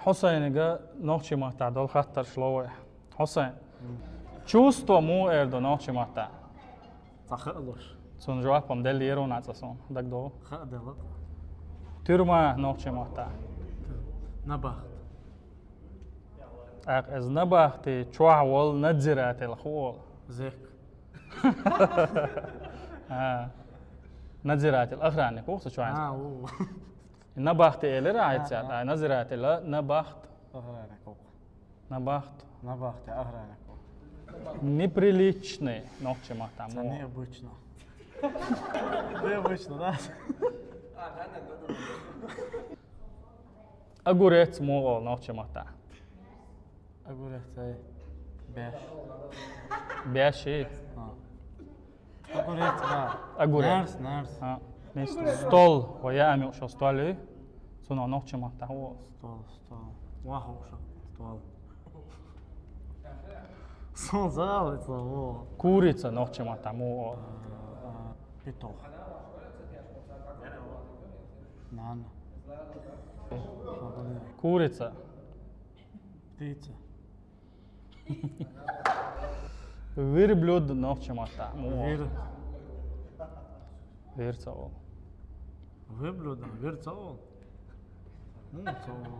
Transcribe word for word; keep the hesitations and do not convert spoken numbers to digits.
Хьусайнага нохчийн маттахь долу хаттарш ло вай. Хьусайн. Чувство муха эр ду нохчийн маттахь? Цхьа хаалуш. Цунна жоп-м делла лерина цкъа суна. ДагадогӀу? Хаа делла. Тюрьма нохчийн маттахь. Набахт. ТӀаккха иза набахти чохь волу надзиратель хӀун олу? Зек. А. Надзиратель, охранник ву-кх цу чохь. А, у. Набахти элира хьайца, А, а. а надзиратель, набахт. Охранник. Набахт. Набахт, охранник. Неприличный нохчийн маттахь. Цхьа необычно. Необычно, да? Огурец муха олу нохчийн маттахь? Огурец, ай. Беш. Беш и? А. Огурец, да. Огурец. Нарс, нарс. А, не стол. Стол. Вай яам юкъа стол ю. Цунах нохчийн маттахь хӀун олу? Стол, стол. Вахуша, стол. Сон зал, это во. Курица нохчийн маттахь муха олу? А, петух. Нана. Курица. Птица. Верблюд нохчийн маттахь муха олу? Вир. Вир ца олу. Верблюд, вир ца олу. Ну, ца олу.